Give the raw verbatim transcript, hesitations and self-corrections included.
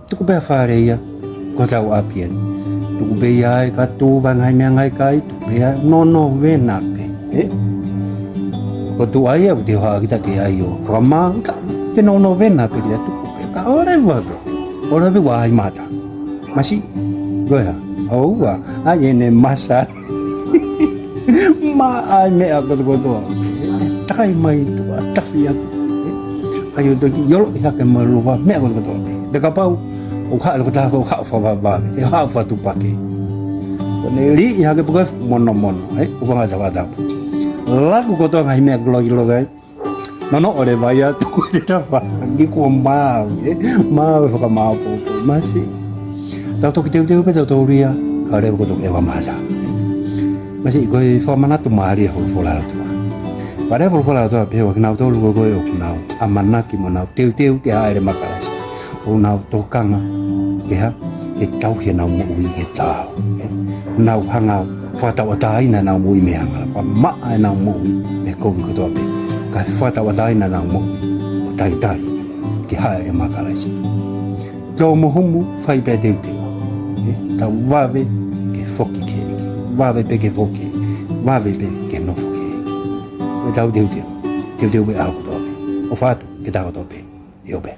Tuku pē ʻa fale ia, ko hotau ʻapi eni. Tuku pē ia ʻa e katu, vaʻinga ʻi he meʻa ngaahi kai, tuku pē ia, nonovena pē, ē? Ko tuʻa ia, ʻoku te hohaʻa kita ke ʻai ʻo fakamaau, ka te nonovena pē kita, tuku pē, kae ʻoua leva pē. ʻOua leva pē ʻo ʻai mata. Masiʻi, ko e hā? ʻOua, ʻai ʻene masa. Maʻa e meʻa kotokotoa. Takai mai tuʻa tafi atu. ʻAi ʻo toki ʻioloʻi hake malu ʻa e meʻa kotokotoa. Pea kapau ʻoku haʻu e tokotaha ko ē ʻoku haʻu fakavavevave, ʻe haʻu fakatupakē. Ko ʻene liʻi hake pē ko e monomono, ē, ʻo fanga tavatapu. Laku kotoa ngaahi meʻa ko ē loki loki ai. Nonoʻo leva ia, tuku e tafa, ki kuo maau, ē? Maau e fakamaau pōpō, masiʻi. Tau toki teuteu pē tautolu ia, kae ʻoua leva kuo toki ʻeva mata. Masiʻi, ko e fakamanatu mālie ʻa e folofola ʻa e ʻOtua. Pea ʻoku folofola ʻa e ʻOtua pē ʻoku nau tolu ko ē ʻoku nau ʻamanaki mo nau teuteu ke hāʻele makalasi. ʻOku nau tokanga ke hā, ke tauhi ʻenau moʻui ke taau. Nau hanga ʻo fakatauʻatāina ʻenau moʻui mei he angahala. Fakamaʻa ʻenau moʻui mei he kovi kotoa pē. Kae fakatauʻatāina ʻenau moʻui ʻo talitali ke hāʻele makalasi. Tō mo humu, fai pē teuteu. Ē, tau vave ke foki ki he ʻEiki. Vave pē ke foki. Vave pē ke nofo ki he ʻEiki. Ko ʻetau teuteu. Teuteu pē ʻaho kotoa pē. ʻOfa atu ke tau kotoa pē. ʻIo pē.